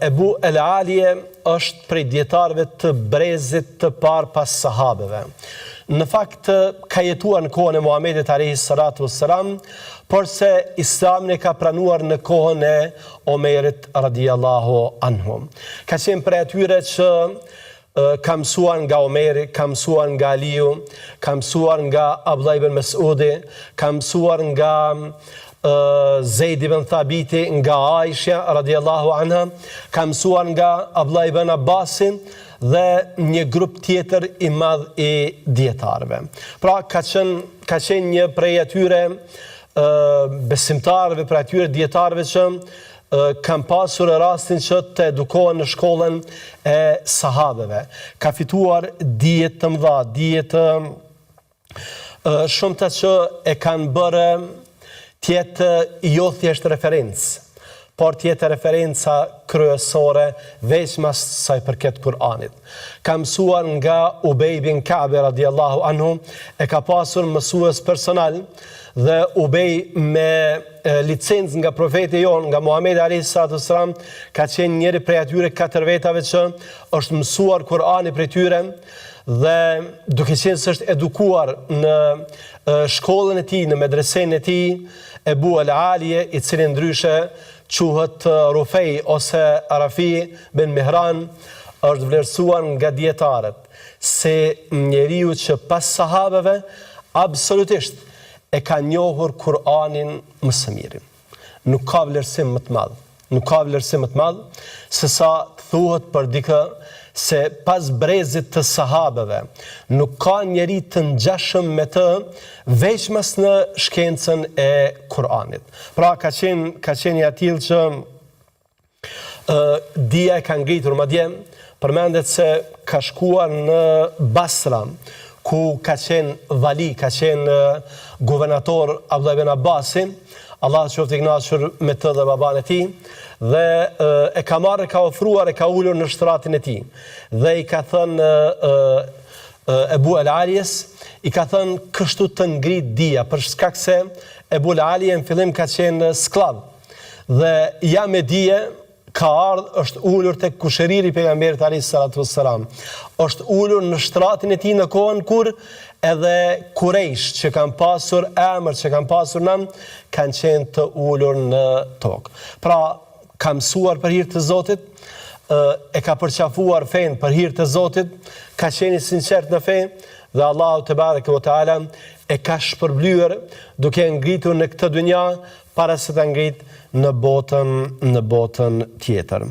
Ebu El Alije është prej dijetarëve të brezit të parë pas sahabeve. Në fakt ka jetuar në kohën e Muhamedit alejhi salatu vesselam, porse Islamin e ka pranuar në kohën e Omerit radijallahu anhu. Ka qenë prej atyre që Ka mësuar nga Omeri, ka mësuar nga Aliu, ka mësuar nga Abdullah ibn Mesudi, ka mësuar nga Zejd ibn Thabiti, nga Aisha radiallahu anha, ka mësuar nga Abdullah ibn Abbasi dhe një grup tjetër i madh i dijetarëve. Pra ka qenë ka qenë një prej atyre besimtarëve, prej atyre dijetarëve që kanë pasur rastin që të edukohen në shkollën e sahabeve. Ka fituar dije të mëdha, dije të shumta që e kanë bërë të jetë jo thjesht referencë, por të jetë referenca kryesore veçmas sa i përket Kur'anit. Ka mësuar nga Ubej bin Ka'bi radiallahu anhu, e ka pasur mësues personal dhe Ubej me licencë nga profeti jonë, nga Muhamedi alayhi salatu wasalam, ka qenë njëri prej atyre katër vetave që është mësuar Kur'ani prej tyre dhe duke qenë se është edukuar në shkollën e tij, në medresenë e tij, Ebu El Alije, i cili ndryshe quhet Rufej ose Rafi bin Mihran, është vlerësuar nga dijetarët si njeriu që pas sahabeve absolutisht e ka njohur Kur'anin më së miri. Nuk ka vlerësim më të madh. Nuk ka vlerësim më të madh se sa të thuhet për dikë se pas brezit të sahabeve nuk ka njeri të ngjashëm me të veçmas në shkencën e Kur'anit. Pra ka qenë ka qenë i atillë që dija e ka ngritur, madje përmendet se ka shkuar në Basra, ku ka qenë vali, ka qenë guvernator Abdullah ibn Abbasi, Allahu qoftë i kënaqur me të dhe babanë e tij, dhe e ka marrë, e ka ofruar, e ka ulur në shtratin e tij. Dhe i ka thënë Ebu El Alijes, i ka thënë kështu të ngrit dija, për shkak se Ebu El Alije në fillim ka qenë skllav, Dhe ja me dije ka ardhë, është ulur tek kushëriri i pejgamberit alayhi salatu wassalam. Është ulur në shtratin e tij në kohën kur edhe kurejsh që kanë pasur emër, që kanë pasur nam, kanë qenë të ulur në tokë. Pra, ka mësuar për hir të Zotit, e ka përqafuar fenë për hir të Zotit, ka qenë i sinqert në fe dhe Allahu tebareke ve teala e ka shpërblyer duke e ngritur në këtë dynja para se ta ngrit në botën në botën tjetër.